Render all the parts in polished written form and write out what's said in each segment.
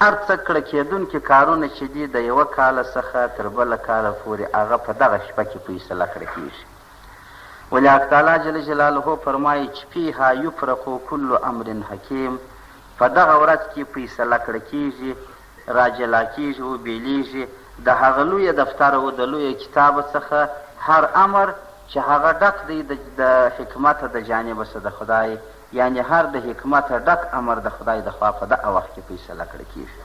هر څه کړه کېدونکي کارونه چې دي د یوه کاله څخه تر بله کاله پورې هغه په دغه شپه کې فیصله کړه کېږي. ولې حق تعالی جل جلاله فرمایي چې فیها یفرق کل امر حکیم، په دغه ورځ کې فیصله کړه کېږي، را جلا کېږي او بېلېږي د هغه لوی دفتر او د لوی کتاب څخه هر امر چې هغه ډک دی د حکمت د جانبه څخه د خدای، یعنې هر د حکمته ډک امر د خدای د خوا په دغه وخت کې فیصله کړه کېږي.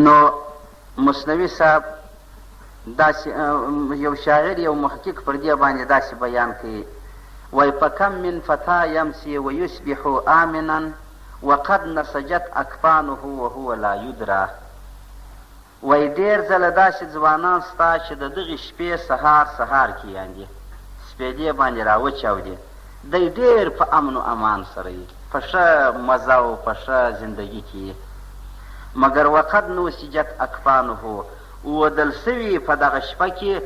نو مثنوي صاحب داسې یو شاعر یو محقق پر دې باندې داسې بیان کوي، وایي فکم من فتا یمسي ویصبح آمنا وقد نسجت اکفانه وهو لا یدرا. وایي ډېر ځله داسې ځوانان شته چې د دغې شپې سهار سهار کې یاندې سپېدې باندې راوچاودي، دی ډېر په امن و امان سره وي، په ښه مزه او په ښه زندګي کې وي، مګر وقد نسجت اکفانه اوودل شوي په دغه شپه کې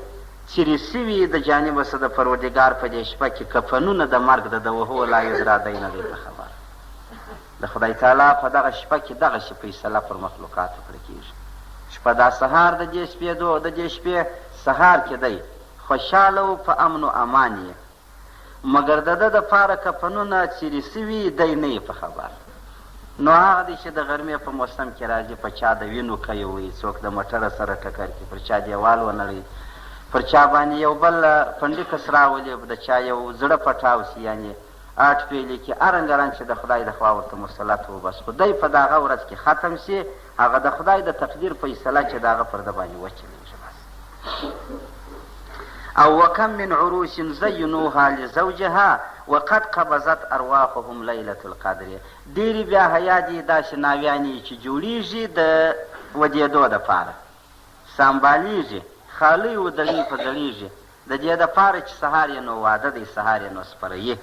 څیري شوي د جانبه څخه د پروردګار په دې شپه کې کفنونه د مرګ د ده وهو لا یدرا دی نه دی په خبر. د خدای تعالی په دغه شپه کې دغسې فیصله پر مخلوقاتو کړه کېږي چې په دا سهار د دې سپېدو د دې شپې سهار کې دی خوشحاله او په امن و امان یې، مګر د ده دپاره کفنونه څیري شوي دی نه یې په خبر. نو هغه دی چې د غرمې په موسم کې راځي په چا د وینو کیو وي، څوک د موټره سره ټکر کړي، پر چا دیوال ونړوي، پر چا باندې یو بل پنډي کس راولي، د چا یو زړه پټاو شي، یعنې آټ پې لیکي، ارنګه رنګ چې د خدای د خوا ورته مسلط وو بس خو دی په داغه ورځ کې ختم شي، هغه د خدای د تقدیر فیصله چې د هغه پر ده باندې وچلېږي بس. او وکم من عروس زینوها لزوجها وقد قبضت ارواحهم لیلة القدر، ډېرې بیا حیا دي داسې ناویانې چې جوړېږي د ودېدو دپاره، سامبالېږي، خالۍ و دړې په ځړېږي، د دې دپاره چې سهار یې نو واده دی، سهار یې نو سپريي.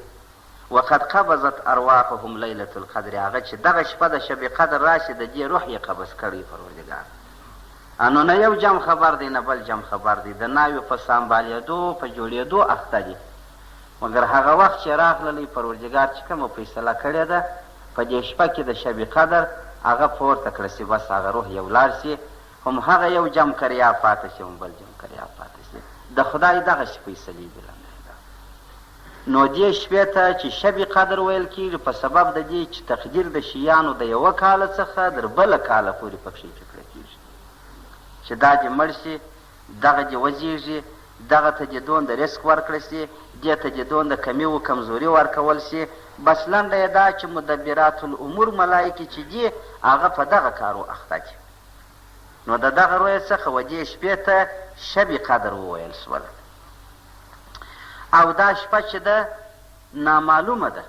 وقد قبضت ارواحهم لیلة القدر، هغه چې دغه شپه د شب قدر راشي د دې روح یې قبض کړی پروردګار. نو نه یو جم خبر دی نه بل جم خبر دی، د ناوې په سامبالېدو په جوړېدو اخته دي، مګر هغه وخت چې راغللی پروردګار چې کومه فیصله کړې ده په دې شپه کې د شب قدر هغه پورته کړه شي، بس هغه روح یې ولاړ شي، هم هغه یو جم کریا پاته شي هم بل جم کریا پاته شي، د خدای دغسې فیصلې دي لنډه یې دا. نو دې شپې ته چې شب قدر ویل کېږي په سبب د دې چې تقدیر د شیانو د یوه کاله څخه در بله کاله پورې پکښې فکره کېږي چې دا دې مړ شي، دغه دې وزېږي، دغه ته دې دونده رزق ورکړه شي، دې ته دې دونده کمي و کمزوري ورکول شي، بس لنډه یې دا چې مدبرات الامور ملایکې چې دي هغه په دغه کارو اخته دي. نو د دغه رویه څخه و دې شپې ته شب قدر وویل شول. او دا شپه چې ده نامعلومه ده،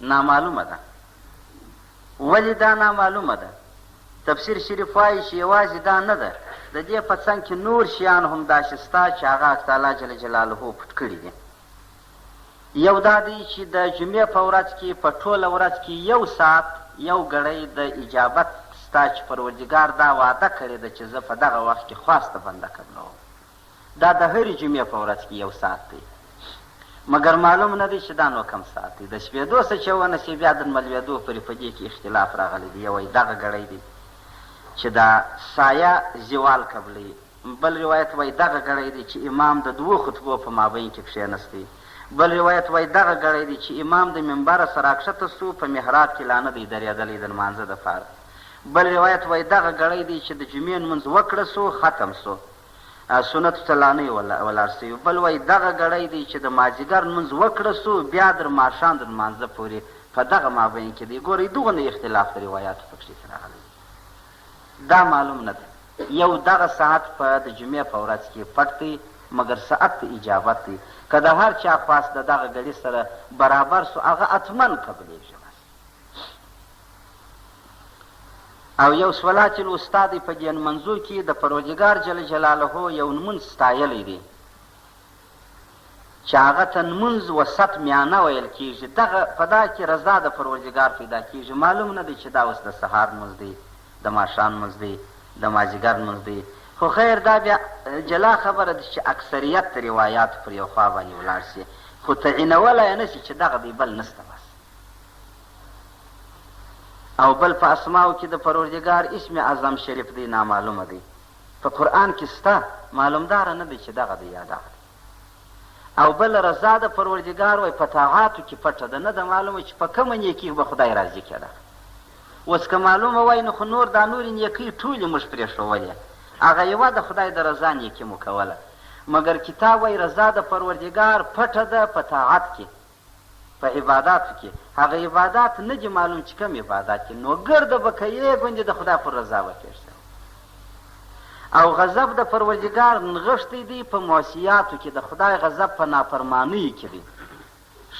نامعلومه ده. ولې دا نامعلومه ده؟ تفسیر شریف وایي چې یوازې دا نه ده، د دې په څنګ کې نور شیان هم داسې شته چې هغه حق تعالی جل جلاله پټ کړي دي. یو دا دی چې د جمعې په ورځ کې په ټوله ورځ کې یو ساعت یو ګړی د اجابت سته چې پروردګار دا وعده کړې ده چې زه په دغه وخت کې خواست د بنده قبلوم. دا د هرې جمعې په ورځ کې یو ساعت دی، مګر معلوم نه دی چې دا نو کوم ساعت دی. د سپېدو څه چې ونه شي بیا د نملوېدو پورې په دې کې اختلاف راغلی دی. یو وایي دغه ګړی دی چې دا سایه زوال قبلوي، بل روایت وایي دغه ګړی دی چې امام د دوو خطبو په مابین کې کښېنستی، بل روایت وایي دغه ګړی دی چې امام د منبره سره راکښته سو په محراب کې لا نه دی درېدلی د لمانځه دپاره، بل روایت وایي دغه ګړی دی چې د جمعې لمونځ وکړه سو ختم سو سنتو ته لا نه ولاړ سوي، بل وایي دغه ګړی دی چې د مازدیګر لمونځ وکړه سو بیا در ماښام د لمانځه پورې په دغه مابین کې دی. ګورئ دغونه اختلاف د روایاتو پکښې کې راغلی دی، دا معلوم نه دی. یو دغه ساعت په د جمعې په ورځ کې پټ دی، مګر ساعت د اجابت دی، که د هر چا خواست د دغه ګړي سره برابر سو هغه حتما قبلېږي بس. او یو صلات الوسطی دی، په دې نمنځو کې د پروردګار جل جلاله یو نمونځ ستایلی دی چې هغه ته نمونځ وسط میانه ویل کېږي، دغه په دا کې رضا د پروردګار پیدا کېږي. معلوم نه دی چې دا اوس د سهار نمونځ دی، د ماښام لمونځ دی، د مازیګر لمونځ دی، خو خیر دا بیا جلا خبره ده چې اکثریت د روایاتو پر یو خوا باندې ولاړ شي، خو تعینولای نه شي چې دغه دی بل نشته بس. او بل په اسماو کې د پروردګار اسم اعظم شریف دی، نامعلومه دی، په قرآن کې سته، معلومداره نه دی چې دغه دی یا دغه دی. او بل رضا د پروردګار وای په طاعاتو کې پټه ده، نه ده معلومه چې په کومه نیکي به خدای راضي کېده. اوس که معلومه وای نو خو نور دا نورې نیکۍ ټولې موږ پرېښولې، هغه یوه د خدای د رضا نیکي مو کوله. مګر کتاب وای رضا د پروردګار پټه ده په طاعت کې، په عباداتو کې، هغه عبادات نه دي معلوم چې کوم عبادات دي، نو ګرده به کوې ګوندې د خدای پر رضا به پېښ شې. او غضب د پروردګار نغښتی دی په معصیاتو کې، د خدای غضب په نافرمانیو کې دی.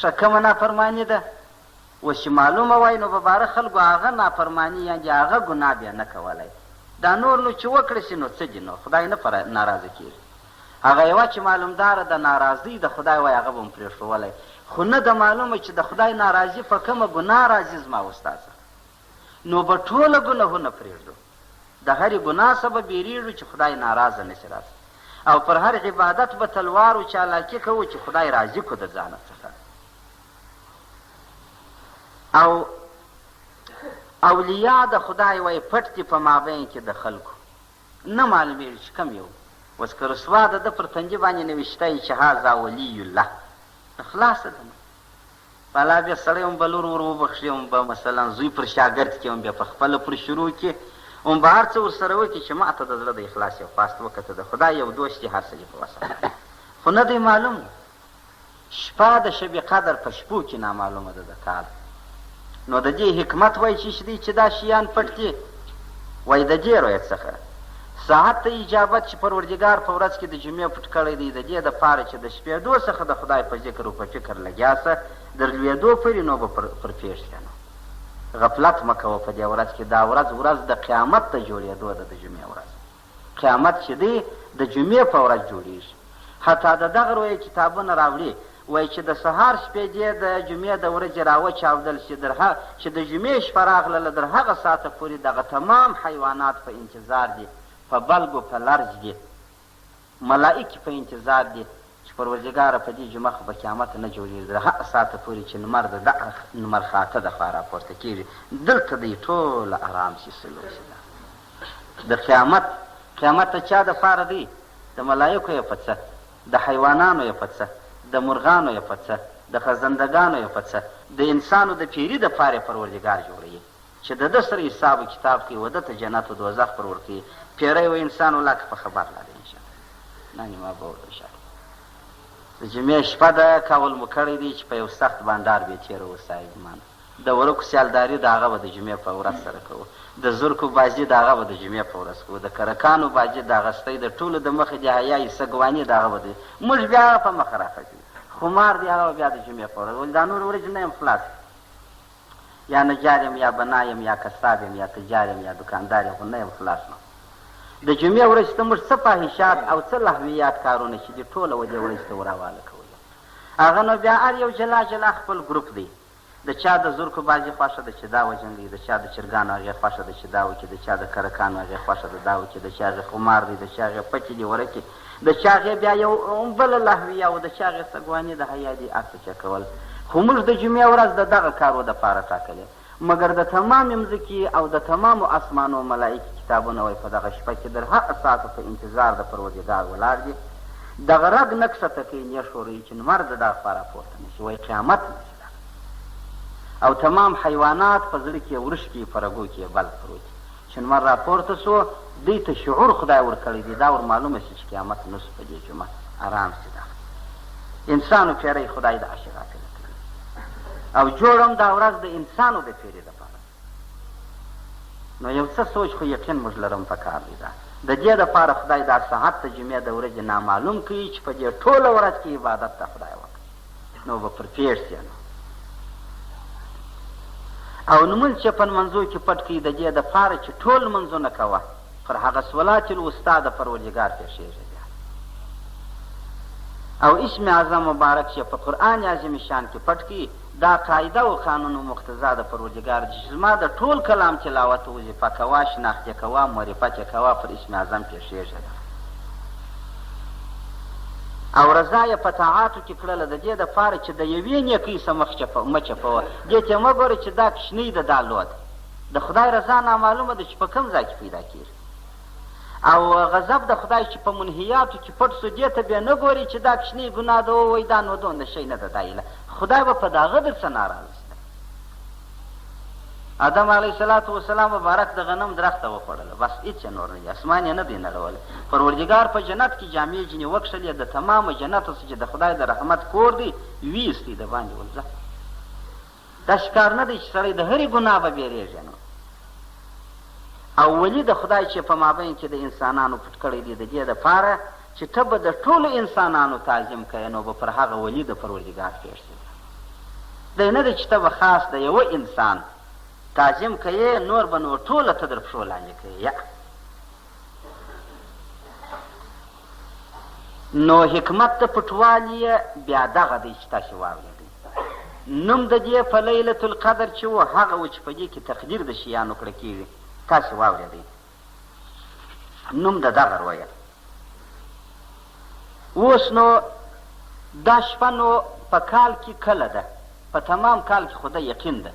ښه کومه نافرماني ده؟ اوس چې معلومه وای نو به باره خلکو هغه نافرماني یعنې هغه ګناه بیا نه کولای. دا نور نو چې وکړه شي نو څه دي، نو خدای نه پر ناراضه کېږي. هغه یوه چې معلومداره د ناراضۍ د خدای وای هغه به مو پرېښوولی، خو نه ده معلومه چې د خدای ناراضي په کومه ګناه راځي زما او ستا څخه، نو به ټوله ګناهونه پرېږدو، د هرې ګناه څخه به بېرېږو چې خدای ناراضه نه شي راڅخه، او پر هر عبادت به تلوار او چالاکي کوو چې خدای راضي کړو د ځانه څخه. او اولیا د خدای وای پټ دي په مابین کې د خلکو، نه معلومېږي چې کوم یو. اوس که رسوا د ده پر تندي باندې نوشته وي چې هذا ولی الله، نو خلاصه ده نو. بالا بیا سړی هم به لور ور وبخښي، هم به مثلا زوی پر شاګرد کړي، هم بیا په خپله پر شروع کړي، هم به هر څه ورسره وکړي چې ما ته د زړه د اخلاص یو خواست وکړه، ته د خدای یو دوست یې، هر څه دې په وسه. خو نه دی معلوم. شپه د شب قدر په شپو کې نامعلومه ده د کال. نو د دې حکمت وایي چې دی چې دا شیان پټ دي، وایي د دې رویت څخه ساعت ته اجابت چې پروردګار په ورځ کې د جمعې پټ کړی دی، د دې دپاره چې د شپېدو څخه د خدای په ذکر او په فکر لګیا سه، در لوېدو پورې نو به پر پېښ شې. نو غفلت مه کوه په دې ورځ کې، دا ورځ ورځ د قیامت د جوړېدو ده، د جمعې ورځ. قیامت چې دی د جمعې په ورځ جوړېږي. حتی د دغه رویې کتابونه راوړي، وایي چې د سهار شپېدې د جمعې د ورځې راوچاودل شي، در چې د جمعې شپه راغلله در هغه ساعته پورې دغه تمام حیوانات په انتظار دي، په بلګو په لرز دي، ملائکې په انتظار دي چې پروردګاره په دې جمعه خو به قیامت نه جوړېږي، تر هغه ساعته پورې چې لمر د دغه لمر خاته د خوا راپورته کېږي، دلته دی ټوله ارام شي سلو شي. د قیامت، قیامت د چا دپاره دی؟ د ملایکو یې په څه، د حیوانانو یې په څه، د مرغانو یې په څه، د خزندګانو یې په څه، د انسانو د پیري دپاره یې پروردګار جوړوي چې د ده سره حساب و کتاب کوي و ده ته جنت و دوزخ پر ورکوي. پیری و انسان ولاکه په خبر لا دی انشاءالله. نن ما به ورته انشاءالله د جمعې شپه ده، کول مو کړی دی چې په یو سخت بانډار به یې تېروو صاحب مان. د ورکو سیالداري د هغه به د جمعې په ورځ سره کوو، د زرکو بازي د هغه به د جمعې په ورځ کوو، د کرکانو بازي د هغه ستی د ټولو د مخې د حیا سګواني د هغه به د موږ بیا هغه په مخه راخوځي، خمار دی هغه به بیا د جمعې په ورځ، ولې دا نورې ورځې نه یم خلاص، یا نجار یم یا بنا یم یا کساب یم یا تجار یم یا دکاندار یم، خو نه یم خلاص. نو د جمعې ورځ ته موږ څه فاحشات او څه لهویات کارونه چې دي ټوله و دې ورځ ته وراواله کولو، هغه نو بیا هر یو جلا جلا خپل ګروپ دی. د چا د زرکو بازي خوښه ده چې دا وجنګوي، د چا د چرګانو هغې خوښه ده چې دا وکړي، د چا د کرکانو هغې خوښه ده دا وکړي، د چا هغې خمار دی، د چا هغې پچې دي ورکې، د چا هغې بیا یو بله لهویه او د چا هغې سګواني د حیا دي، هر څه چې کول. خو موږ د جمعې ورځ د دغه کارو دپاره ټاکلې، مګر د تمامې مځکې او د تمامو اسمانو ملایکې کتابونه وایي په دغه شپه کې در هغه ساعته په انتظار د پروردګار ولاړ دي، دغه رګ نه کښته کوي نه ښوروي چې لمر د دغه خوا راپورته نه شي، وایي قیامت نه شي. او تمام حیوانات په زړه کې یې ورشکي په رګو کې یې بل پروت دي. چې لمر راپورته شو دوی ته شعور خدای ورکړی دی، دا ور معلومه شي چې قیامت نه شو، په دې جمعه ارام شي. دا انسانو پیری خدای داسې غافله کړی او جوړ هم دا ورځ د انسانو د پیري دپاره. نو یو څه سوچ خو یقین موږ لرم په کار دی. دا د دې دپاره خدای دا ساعت د جمعې د ورځې نامعلوم کوي چې په دې ټوله ورځ کې عبادت ته خدای وکړي نو به پر پېښ شي. نو او لمونځ چې په لمنځو کې پټ کړي د دې دپاره چې ټول لمونځونه کوه پر هغه صلات الوسطی د پروردګار پېښېږي بیا. او اسم اعظم مبارک چې په قرآن عظیم شان کې پټ کړي، دا قاعده او قانون او مقتضا د پروردګار دی چې زما د ټول کلام تلاوت او وظیفه کوه، شناخت یې کوه، معرفت یې کوه، پر اسم اعظم پېښېږي ده. او رضا یې په طاعاتو کې کړله د دې دپاره چې د یوې نیکۍ څخه مخ مه چپوه، دې ته مه ګوره چې دا کوچنۍ ده دا لوی ده، د خدای رضا نامعلومه ده چې په کوم ځای کې پیدا کېږي. او غضب د خدای چې په منهیاتو کې پټ سو، دې ته بیا نه ګوري چې دا کوچنۍ ګناه ده، ووایي دا نو دونه شی نه ده، دا ایله خدای به په د هغه در څه ناراضه سي. آدم علیه الصلاة والسلام مبارک د غنم درخته وخوړله، بس هیڅ یې نور نه دي، اسمان یې نه دی نړولی. پروردګار په جنت کې جامې ځینې وکښلې، د تمامه جنت څخه چې د خدای د رحمت کور دی ویستی د باندې ورځه. داسې کار نه دی چې سړی د هرې ګناه به بېرېږي نو. او ولي د خدای چې په مابین کې د انسانانو پټ کړی دی د دې دپاره چې ته به د ټولو انسانانو تعظیم کوې، نو به پر هغه ولي د پروردګار پېښ شي. دی نه دی چې ته به خاص د یوه انسان تعظیم کوې، نور به نو ټوله ته در پښو لاندې کوې. یا نو حکمت د پټوالي یې بیا دغه دی چې تاسې واورېدئ. نوم د دې په لیلة القدر چې و، هغه و چې په دې کې تقدیر د شیانو کړه کېږي. تاسې واورېدئ نوم د دغه رویه. اوس نو دا شپه نو په کال کې کله ده؟ په تمام کال کې خو ده یقین ده.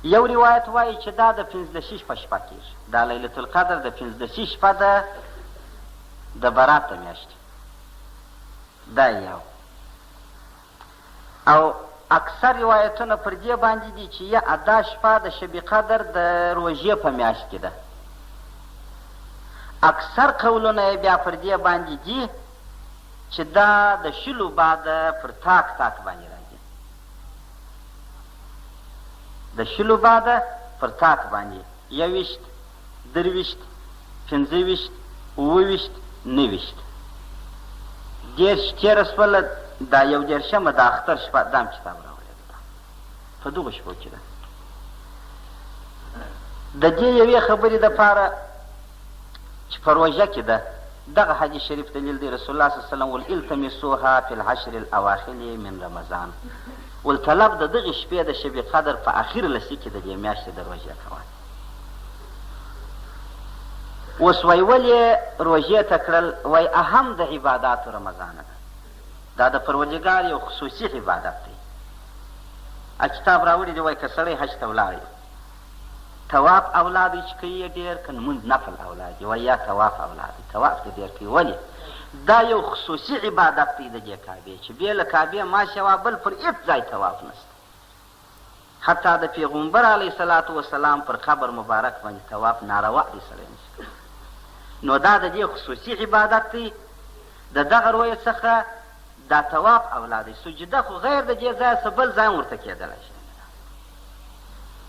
یو روایت وایي چې دا د پنځلسي په شپه کېږي. دا لیلة القدر د پنځلسي شپه ده د برات د میاشتې. دا یو. او اکثر روایتونه پر دې باندې دي چې یا دا شپه د شب قدر د روژې په میاشت کې ده. اکثر قولونه یې بیا پر دې باندې دي چې دا د شلو بعد پر تاک تاک باندې راځي، د شلو بعد پر تاک باندې، 21، 23، 25، 27، 29، 30 تېره شوله، دا 31مه د اختر شپه، دا هم کتاب راوړی ده، په دغو شپو کې ده. د دې یوې خبرې دپاره چې په روژه کې ده، دغه حدیث شریف دلیل دی. رسول الله صلی الله علیه وسلم ول التمسوها فی العشر الاواخر من رمضان، ول طلب د دغې شپې د شب قدر په اخر لسي کې د دې میاشتې د روژې کوه. اوس وای ولې روژې ته کړل؟ وای اهم د عباداتو رمضان ده، دا د پروردګار یو خصوصي عبادت دی. کتاب راوړي دی، وای که سړی حج ته ولاړ طواف اولاد چې کوي یې ډېر، که لمونځ نفل اولاد دی، وایي یا طواف اولاد دی، طواف دې ډېر کوي. ولې؟ دا یو خصوصي عبادت دی د دې کعبې، چې بې له کعبې ما سوا بل پر هېڅ ځای طواف نشته. حتی د پیغمبر علیه الصلاة والسلام پر قبر مبارک باندې طواف ناروا دی، سړی نشي کولی. نو دا د دې خصوصي عبادت دی. د دغه رویې څخه دا طواف اولاد دی. سجده خو غیر د دې ځایه څه بل ځای هم ورته کېدلی شي.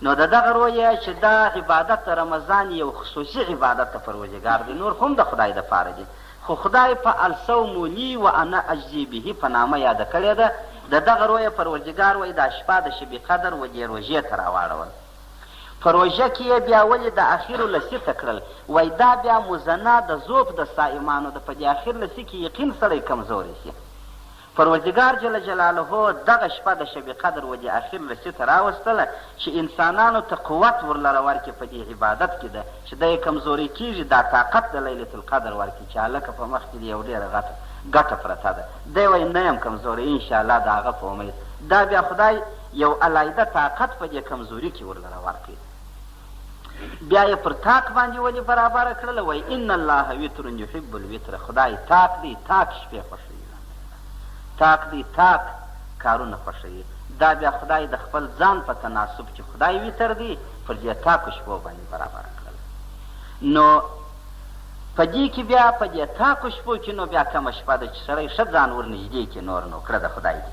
نو د دغه رویه چې دا عبادت د رمضان یو خصوصي عبادت د پروردګار دی، نور هم د خدای دپاره دي، خو خدای په الصوم لي و انا اجزي به په نامه یاده کړې ده. د دغه رویه پروردګار وایي دا شپه د شب قدر و دې روژې ته راواړول. په روژه کې یې بیا ولې د اخرو لسي ته کړل؟ وایي دا بیا مزنه د ضعف د صائمانو ده، په دې اخر لسي کې یقین سړی کمزوری شي. پروردګار جل جلاله دغه شپه د شب قدر و دې اخر لسي ته راوستله چې انسانانو ته قوت ورلره ورکړي په دې عبادت کې ده چې دی کمزوری کېږي، دا طاقت د لیلة القدر ورکړي چې هلکه په مخ کې دې یو ډېره غټه ګټه پرته ده. دی وایي نه یم کمزوری انشاءالله د هغه په امید. دا بیا خدای یو علاحده طاقت په دې کمزوري کې ورلره ورکړي. بیا یې پر تاک باندې ولې برابره کړله؟ وایي ان الله وتر یحب الوتر، خدای تاک دی، تاک شپې خوښوي، تاک دی، تاک کارونه خوښوي. دا بیا خدای د خپل ځان په تناسب چې خدای وتر دی پر دې تاکو شپو باندې برابره کړله. نو په دې کې بیا په دې تاکو شپو کې نو بیا کومه شپه ده چې سړی ښه ځان ورنږدې کړي، نور نو کړه د خدای دی.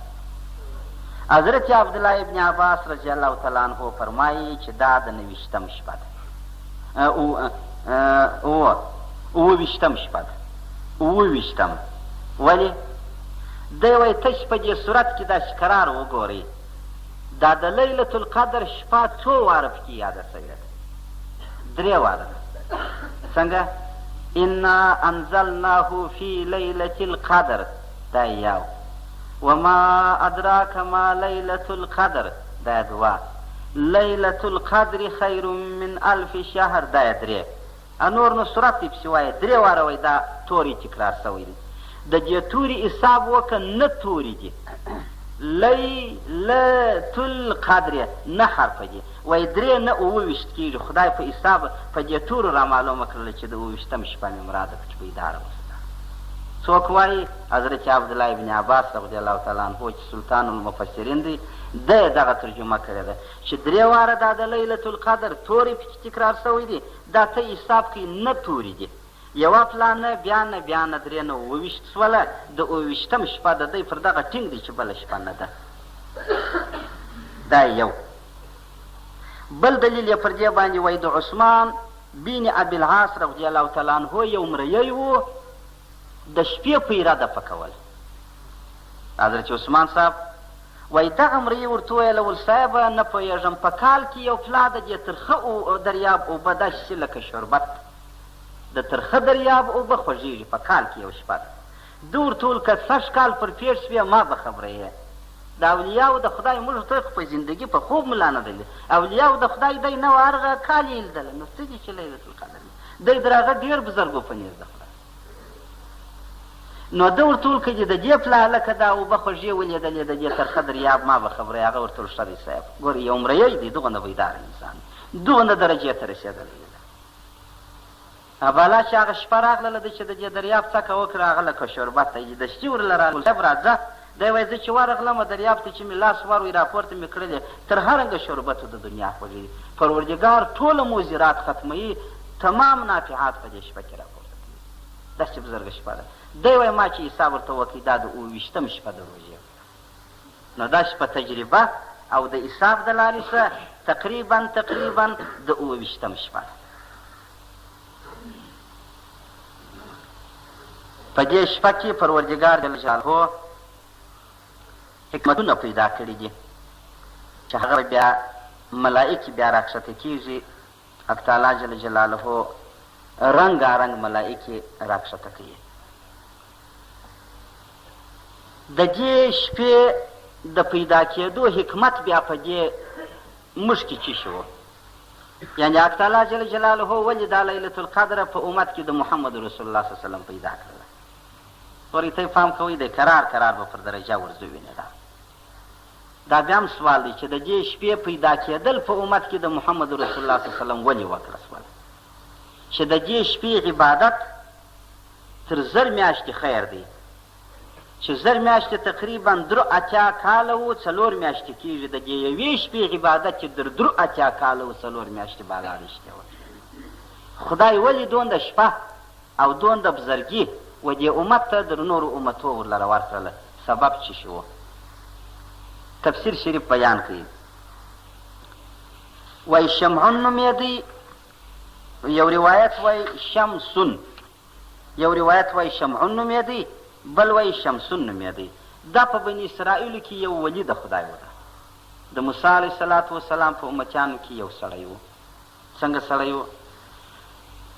حضرت عبدالله ابن عباس رضی الله تعالی عنه فرمایي چې دا د 29 شپه ده، 27 شپه ده، 27. ولې؟ دی وایي تاسې په دې صورت کې داسې قرار وګورئ، دا د لیلة القدر شپه څو واره پکې یاده شوې ده؟ 3 واره ده. څنګه؟ انا انزلناه فی لیلة القدر، دا یو. وما ادراک ما لیلة القدر، دا 2. لیلة القدر خیر من الف شهر، دا 3. نور نو صورت دی پسې وایه، 3 واره وایي دا توری تکرار شوی دی. د دې توري حساب وکړه، نه توري دي، لیلة القدر نه حرف دي. وایي درې نه 27 کېږي. خدای په حساب په دې تورو رامعلومه کړله چې د 27 شپه مې مراده پکې پیدا راوسته. څوک وایي؟ حضرت عبدالله ابن عباس رضی الله تعالی عنه چې سلطان المفسرین دی، ده یې دغه ترجمه کړې ده چې درې واره دا د لیلة القدر توري پکې تکرار شوی دی، دا ته حساب کوي نه توري دي. یوه پلا نه، بیا نه، بیا نه، درې نه 27 شوله، د 27 شپه د دی پر دغه ټینګ دی چې بله شپه نه ده. دا یو بل دلیل یې پر دې باندې وایي د عثمان بن ابي العاص رضی الله تعالی عنه یو مریی و، د شپې پیره ده په کوله. حضرت عثمان صاحب وایي دغه مریی ورته وویل ول صاحبه نه پوهېږم په کال کې یو پلا د دې ترخه دریاب اوبه داسې شي لکه شربت، د ترخه دریاب اوبه خوږېږي، په کال کې یو شپه ده. ده ورته وویل که سږ کال پر پېښ شوې ما به خبروې. د اولیاو د خدای موږ ته خو په زندګي په خوب ملا نه دی، اولیاو د خدای دی نه هرغه کال یې لیدله، نو څه دي چې لیلة القدر دی در هغه ډېر بزرګ و په نیز د خدای. نو ده ورته وویل که دې د دې پلا هلکه دا اوبه خوږې ولیدلې د دې ترخه دریاب ما به خبروې. هغه ورته وویل ښه دی صاحب، ګوره یو مریی دی، دغونه بیداره انسان دی، دغونه درجې ته رسېدلی دی. بالا چې هغه شپه راغله ده چې د دې دریاب څکه وکړه، هغه لکه شربت دی، دستي ورله راغلل، صاحب راځه. دی وایي زه چې ورغلم دریاب ته چې مې لاس وروی راپورته مې کړلې، تر هر رنګه شربتو د دنیا خوږې دي. پروردګار ټوله موضرات ختموي، تمام نافعات په دې شپه کې راپورته کوي. داسې بزرګه شپه ده. دی وایي ما چې حساب ورته وکړ دا د 27 شپه د روژې ده. نو دا شپه تجربه او د حساب د لارې سره تقریبا تقریبا د 27 شپه ده. په دې شپه کې پروردګار جل جلاله حکمتونه پیدا کړي دي چې هغه بیا ملائکې بیا راکښته کېږي. حق تعالی جل جلاله رنګارنګ ملائکې راکښته کوي. د دې شپې د پیدا کېدو حکمت بیا په دې موږ کې څه شي و؟ یعنې حق تعالی جل جلاله ولې دا لیلة القدر په امت کې د محمد رسول الله صلی الله علیه وسلم پیدا کړله؟ ګورئ ته پام کوئ دی کرار کرار به پر درجه ورځو وینې. دا دا بیا هم سوال دی چې د دې شپې پیدا کېدل په امت کې د محمد رسول الله صلی الله علیه وسلم ولې وکړه سول؟ چې د دې شپې عبادت تر 1000 میاشتې خیر دی، چې 1000 میاشتې تقریبا 83 کاله و 4 میاشتې کېږي. د دې یوې شپې عبادت چې در 83 کاله و 4 میاشتې بالا رښتیا وه. خدای ولې دونده شپه او دونده بزرګي و دې امت ته در نورو امتو ورلره ورکړله؟ سبب څه شي و؟ تفسیر شریف بیان کوي، وایي شمعون نومېدی، یو روایت وایي شمسون، یو روایت وایي شمعون نومېدی، بل وایي شمسون نومېدی. دا په بني اسرائیلو کې یو ولي د خدای و، ده د موسی علیه الصلاة والسلام په امتیانو کې یو سړی و. څنګه سړی و؟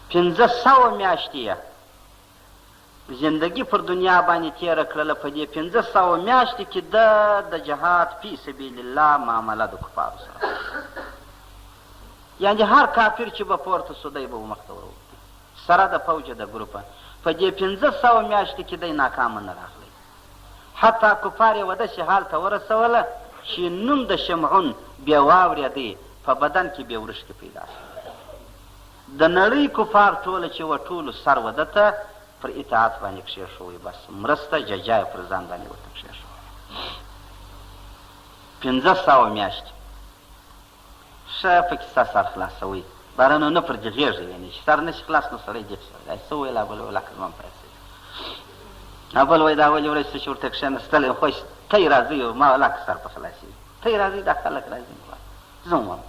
500 میاشتې یې زندګي پر دنیا باندې تېره کړله. په دې 500 میاشتې کې ده د جهاد فی سبیل الله معامله د کفارو سره، یعنې هر کافر چې به پورته سو دی به مخته وروتی سره د فوجه د ګروپه. په دې 500 میاشتې کې دی ناکامه نه راغلی، حتی کفار یې وداسې حال ته ورسوله چې نوم د شمعون بې واورېدی، په بدن کې بې ورښکې پیدا شو. د نړۍ کفار ټوله چې وه ټولو سر وده ته پر اطاعت باندې کښېښوی، بس مرسته ججا یې پر ځان باندې ورته کښېښوله. 500 میاشتې ښه په کیسه سر خلاصوئ، باره نو نه پر دغېږي، یعنې چې سر نه شي خلاص نو سړی دېغ شي. دا څه وویل؟ بل ویل لکه زما په یاد سوی. بل وایي دا ولې ورځ څه چې ورته کښېنستلی یم، خوش ته یې راځئ، ما ولاکه سر په خلاصېږي، ته یې راځئ، دا خلک راځي، زه هم وایم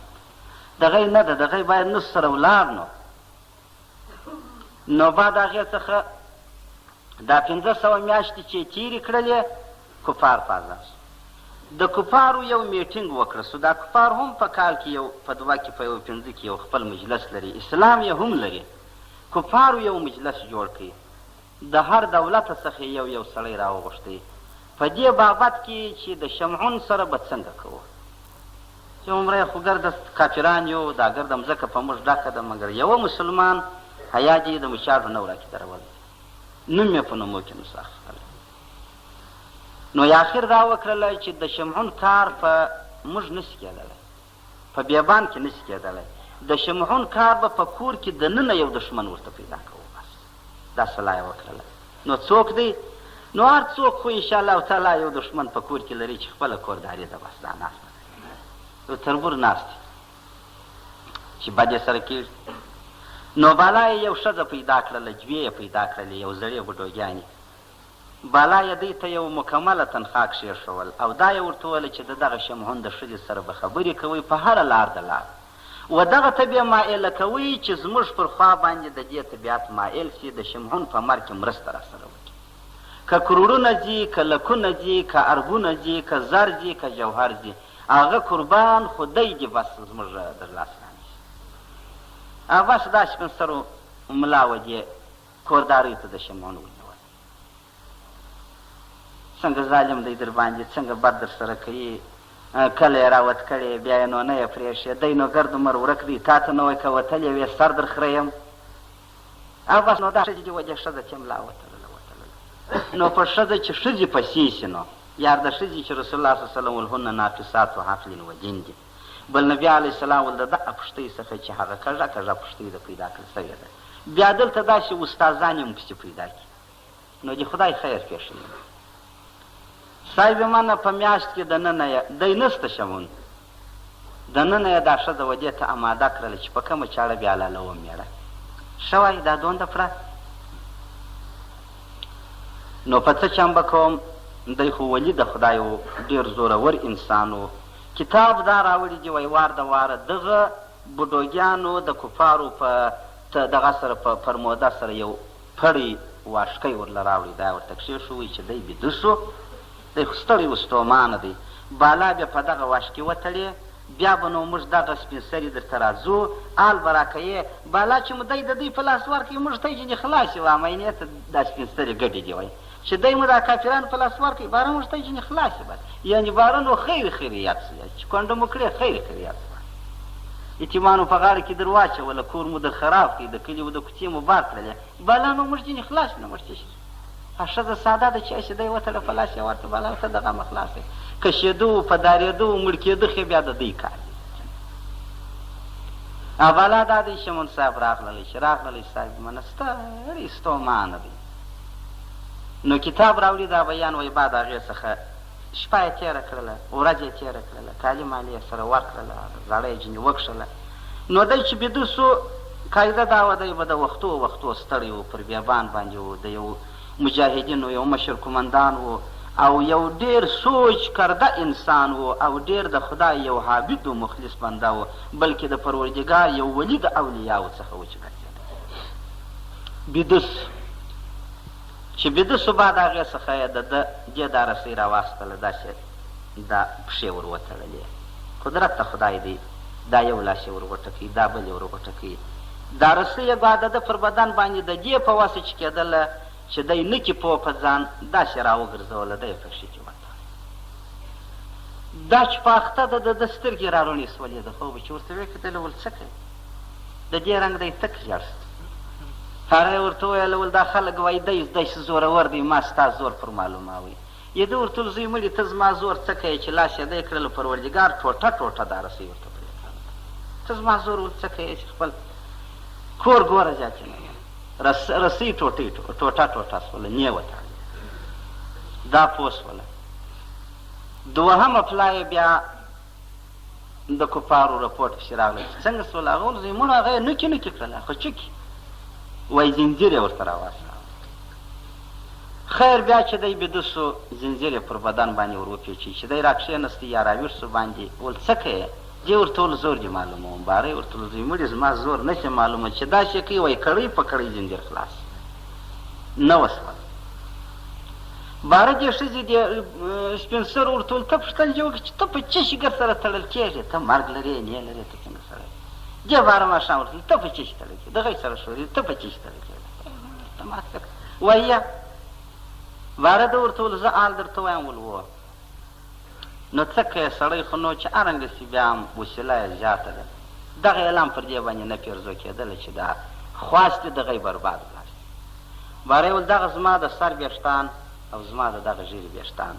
دغه یې نه ده، دغه یې باید نو سره ولاړ. نو نو بعد هغې څخه دا 500 میاشتې چې تېرې کړلې، کفار په عذاب سو. د کفارو یو میټینګ وکړه سو. دا کفار هم په کال کې یو په دوه کې په یو پنځه کې یو خپل مجلس لري، اسلام یې هم لري. کفارو یو مجلس جوړ کړي، د هر دولت څخه یو یو سړی راوغوښتی په دې بابت کې چې د شمعون سره به څنګه کوو. چې عمره خو ګرده کافران یو، دا ګرده مځکه په موږ ډکه ده، مګر یوه مسلمان حیا دې د مچاړو نه وراکې درولی، نوم یې په نومو کې نسو اخیستلی. نو یې اخر دا وکړله چې د شمعون کار په موږ نه شي کېدلی. په بیابان کې نشي کېدلی. د شمعون کار به په کور کې دننه یو دښمن ورته پیدا کوو. بس دا سلا یې وکړله. نو څوک دی؟ نو هر څوک خو ان شاء الله تعالی یو دښمن په کور کې لري چې خپله کورداري ده. بس دا ناسته ده، یو تربور ناست دی چې بد یې سره کېږي. نو بالا یې یو ښځه پیدا کړله، جوې یې پیدا کړلې، یو زړې بوډوګیانې. بالا یې دوی ته یوه مکمله تنخوا کښېښول او دا یې ورته وویل چې د دغه شمعون د ښځې سره به خبرې کوئ، په هره لار د لار و دغه ته بې مائله کوئ چې زموږ پر خوا باندې د دې طبیعت مائل شي، د شمعون په مرګ کې مرسته راسره وکړي. که کروړونه ځي، که لکونه ځي، که اربونه ځي، که زر ځي، که جوهر ځي، هغه قربان خو دی دې بس زموږ در لاس رانیسي. او بس دا سپین سرو ملا و دې کوردارۍ ته د شمعون ونیوله. څنګه ظالم دی درباندې، څنګه بد درسره کوي، کله یې راوت کړې، بیا یې نو نه یې پرېښې، دی نو ګرد عمر ورک دی، تا ته نو وایي که وتلې وې سر در خریم. او بس نو دا ښځې دې ودې ښځه چې ملا وتړله وتړله. نو په ښځه چې ښځې پسې شي نو یار د ښځې چې رسول الله صلی الله علیه وسلم ول هن ناقصات عقل و دین دي. بل نبي علیه السلام ول د دغه پښتۍ څخه چې هغه کږه کږه پښتۍ ده پیدا کړل شوې ده، بیا دلته داسې استادان هم پسې پیدا کړي نو د خدای خیر پېښوي. صاحب منه په میاشت کې دننه یې دی نشته شمون دننه یې دا ښځه ودې ته اماده کړله چې په کومه چاړه بیا حلالوم مېړه ښه وایي دا دونده پړه نو په څه چم به کوم. دی خو ولي د خدای و، ډېر زورور انسان و. کتاب دا راوړي دي وایي وار د واره دغه بوډوګیانو د کفارو په دغه سره په فرموده سره یو پړی واښکی ورله راوړی، دا یې ورته کښېښوی چې دی بیده شو، دی خو ستړی و ستومانه دی، بالا بیا په دغه واښکي وتړې، بیا به نو موږ دغه سپین سري درته راځو، آل به راکوې، بالا چې مو دی د دوی په لاس ورکړي موږ ته ځینې خلاص یو، اماینې ته دا سپین سري ګډې دي وایي چې دی مو دا کافرانو په لاس ورکړي باره موږ ته ځینې خلاص یو، بس یعنې باره نو خیر خیریت شو، چې کونډه مو کړې خیر خیریت شو، یتیمانو په غاړه کې در واچوله، کور مو در خراب کړ، د کلي و د کوڅې مو بار کړلې، بلا نو موږ ځینې خلاص نو موږ څه شي. ښځه ساده ده چې هسې دی وتړه په لاس یې ورکړه، بلا ته د غمه خلاص یې. که شېدو و په دارېدو و مړ کېده خو بیا د دوی کار دی. بلا دا دی شمن صاحب راغللی چې راغللی صاحب منه ستړی ستومانه دی. نو کتاب راوړي دا بیان وایي بعد هغې څخه شپه یې تېره کړله، ورځ یې تېره کړله، کالي مالي یې سره ورکړله، زړه یې ځینې وکښله. نو دی چې بیده شو، قاعده دا وه، دی به د وختو وختو ستړی و، پر بیابان باندې و، د یو مجاهدینو یو مشر قومندان و او یو ډېر سوچ کرده انسان و او ډېر د خدای یو عابد و مخلص بنده و، بلکې د پروردګار یو ولي د اولیاوو څخه و چې ګرځېده. بیده شو. چې بیده شو بعد هغې څخه یې د ده دې دا رسۍ راواخیستله، داسې دا پښې ور وتړلې، قدرت د خدای دی، دا یو لاس یې ور غوټه کړ، دا بل یې ور غوټه کړ، دا رسۍ یې ګوا د ده پر بدن باندې د دې په وسه چې کېدله چې دی نه کي پوه په ځان، داسې راوګرځوله، دی یې په پښې کې وتړه. دا چې په اخته ده د ده سترګې راروڼې شولې، د خوبه چې ورته ویې کتلې ول څه کوې؟ د دې رنګ دی تک ژړ شو. هغه یې ورته وویل ول دا خلک وایي دی داسې زورور دی، ما ستا زور پر معلوماوی. یې ده ورته ویل زوی مړي ته زما زور څه کوې چې لاس یې دی کړل پروردګار ټوټه ټوټه دا رسۍ ورته پرې کړله. ته زما زور ول څه کوې چې خپل کور ګوره زیاتې نه رسۍ ټوټه ټوټه سوله نې وتړلې. دا پوه سوله. دوهمه پلا یې بیا د کفارو رپوټ پسې راغلی چې څنګه سول. هغه ول زوی مړه هغه یې نوکې نوکې کړله خو چکې وایي زنځیر یې ورته راواستاوه. خیر بیا چې دی بیده سو زنځیر یې پر بدن باندې ور وپېچی چې دی راکښېنستی یا راویښ سو باندې ول څه کوې؟ دې ورته ول زور دې معلوموم. باره یې ورته ول زوی مړي زما زور نه شې معلومه چې داسې کوي وایي کړۍ په کړۍ زنځیر خلاص نه وسول. باره دې ښځې دې سپین سر ورته ول ته پوښتنه دې وکړه چې ته په څه شي ګر سره تړل کېږې، ته مرګ لرې نې لرې، ته څنګه سړی؟ دې باره ماښام ورته ول ته په څه شي تړل کېږې، دغه سره ښوري ته په څه شي تړل کېږې؟ ته ما څه وایه. باره ده ورته ول زه آل درته وایم ول وو نو څه کوې سړی خو نو چې ارنګه سي بیا هم وسیله یې زیاته ده. دغه اعلان پر دې باندې نه پېرزو کېدله چې دا خواست دې دغه برباد ولاړ سي. باره ول دغه زما د سر وېښتان او زما د دغه ږیرې وېښتان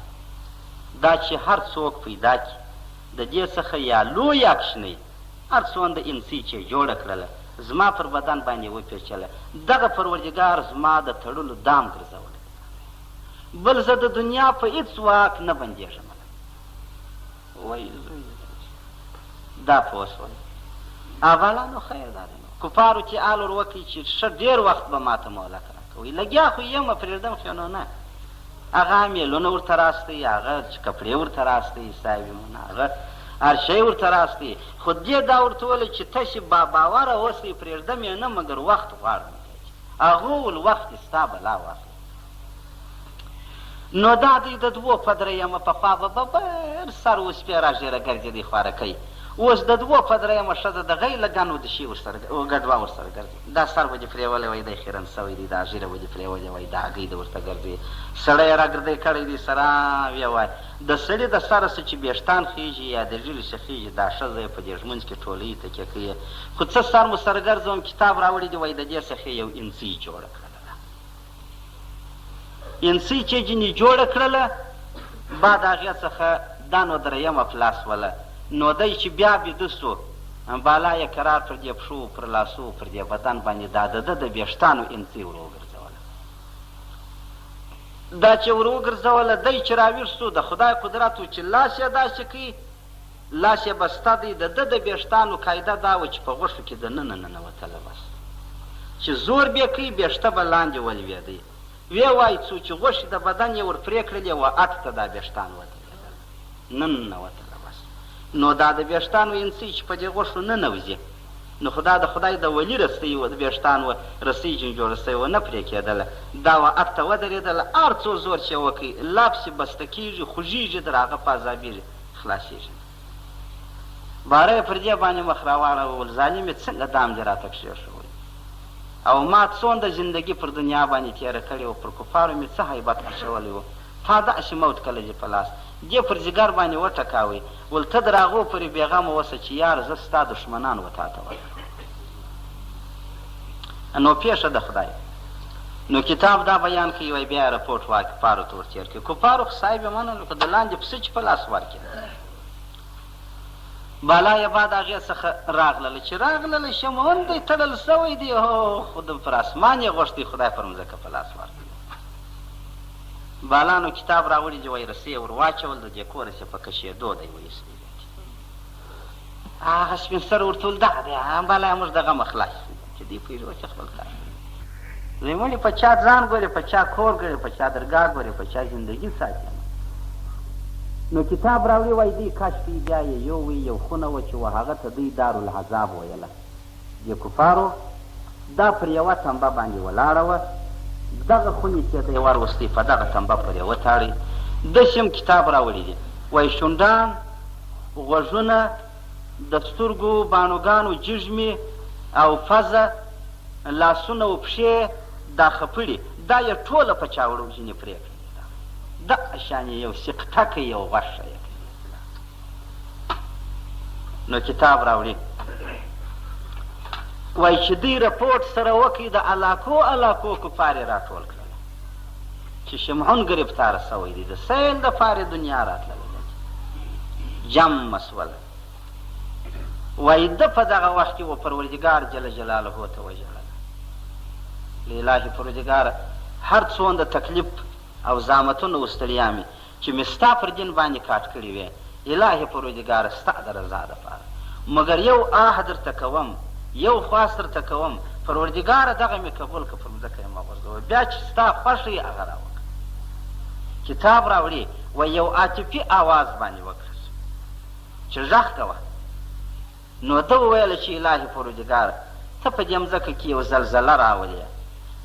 دا چې هر څوک پیدا کړي د دې څخه یا لوی یا کوچنی هر څونده انسۍ چې یې جوړه کړله زما پر بدن باندې وپېچله، دغه پروردګار زما د تړلو دام ګرځولی دی. بل زه د دنیا په هیڅ واک نه بندېږم. وای زوی دا پوه شول اوله نو خیر دا دی نو کفارو چې آل ور وکړي چې ښه ډېر وخت به ماته مهلت راکوي لګیا خو یم پرېږدم خو نو نه هغه میلونه ورته راستي هغه کپړې ورته راستي صاحب مونه هغه هر شی ورته راستي خو دې دا ورته وویل چې تاسې با باوره اوسئ پرېږدم یې نه مګر وخت غواړم هغه ول وخت ستا بلا واخلي نو دا دی د دوو په درېیمه پخوا به ببر سر و سپېره ږیره ګرځېدی خوارکی اوس د دوو په درېیمه ښځه د غی له ګن و دشي ورسره ګډوا ورسره ګرځي دا سر به دې پرېولی وای دی خیرن سوی دی دا ږیره به دې پرېولې وای دا هګۍ د ورته ګرځي سړی یې راګردی کړی دی سره ویې وای د سړي د سره څه چې ویښتان خېژي یا د ږیرې څه خېژي دا ښځه یې په دې ږمونځ کې ټولوي تکیه کوي خو څه سر مو سره ګرځوم کتاب راوړي دي وای د دې څخه یې یو انسۍ جوړه کړله. انسۍ چې جنې جوړه کړله بعد هغې څخه دا نو درېیمه پلا سوله نو دی چې بیا بیده سو بالا یې کرار پر دې پښو پر لاسو پر دې بدن باندې دا د ده د ویښتانو انسۍ ور وګرځوله دا چې ور وګرځوله دی چې راویښ سو د خدای قدرت و چې لاس یې داسې کوي لاس یې بسته دی، د ده د وېښتانو قاعده دا وه چې په غوښو کې دننه ننوتله بس چې زور بې کوي وېښته به لاندې ولوېدی. ویې وای څو چې غوښې د بدن یې ور پرې کړلې وه اټ ته دا وېښتان ودرېدل ننوتله بس نو دا د وېښتانو انسۍ چې په دې غوښو ننوځي نو خو دا د خدای د ولي رسۍ وه د وېښتان وه رسۍ جن جوړه شوې وه نه پرې کېدله دا وه اټ ته ودرېدله هر څو زور چې یې وکړ لا پسې بسته کېږي خوږېږي در هغه په عذابېږي خلاصېږي نه. باره یې پر دې باندې مخ راواړاوه، ول ظالمې څنګه دام دې راته کښېښوی او ما څونده زندګي پر دنیا باندې تېره کړې وه، پر کفارو مې څه هیبت اچولی و، تا داسې موت کله دې په لاس دې پر ځیګر باندې وټکاوی، ول ته در هغو پورې بېغمه اوسه چې یار زه ستا دښمنان و تاته ورکړم. نو پېښه د خدای نو کتاب دا بیان کوي وایي بیا یې رپورټ وا کفارو ته ورتېر کړي کفارو خو صاحب یې منلو که د لاندې پسه چې په لاس ورکړي بالا یې بعد هغې څخه راغلله چې راغلله شمعون دی تړل شوی دی هو خو د پر اسمان یې غوښتی خدای پر مځکه په لاس ورکړي بالا نو کتاب راوړي دی وایي رسۍ یې ور واچول د دې کوره چې په کشېدو دی وایستي هغه سپین سر ورته ویل دغه دی بلا موږ د غمه خلاص شو چې دوی پوهېږي اوس یې خپل کار کوي مړي په چا ځان ګوري په چا کور ګوري په چا درګاه ګوري په چا زندګي ساتي نو کتاب راوړي وایي دوی کش کوي بیا یې یو وي یو خونه وه چې و هغه ته دوی دارالعذاب ویله دې کفارو دا پر یوه تمبه باندې ولاړه وه، دغه خونې ته دی وروستی په دغه تمبه پورې وتاړی، داسې هم کتاب راوړي دي، وایي شونډان، غوږونه، د سترګو باڼوګانو جیږمې او پزه، لاسونه او پښې، دا خپړي، دا یې ټوله په چاوړو ځینې پرې کړلې ده، دغه شان یې یو سیقته کوي یو غوښه یې کوي. نو کتاب راوړي وایي چې دوی رپورټ سره وکړي د علاقو علاقو کفار یې راټول کړل چې شمعون ګرفتار سوی دی د سیل دپاره دنیا راتللی دی جمع سول وایي ده په دغه وخت کې و پروردګار جل جلاله ته وژړل الهي پروردګاره هر څونده تکلیف او زحمتونه او ستړیا مې چې مې ستا پر دین باندې کاټ کړي وې، الهي پروردګاره ستا د رضا لپاره، مګر یو آه درته کوم، یو خواست درته کوم، پروردګاره دغه مې قبول که پر مځکه یې مه غورځوه، بیا چې ستا خوښه وي هغه راوکړه. کتاب راوړي، وایي یو عاطفي آواز باندې وکړه شو چې ږغ کوه. نو ده وویل چې الهي پرودګاره! ته په دې مځکه کې یو زلزله راولې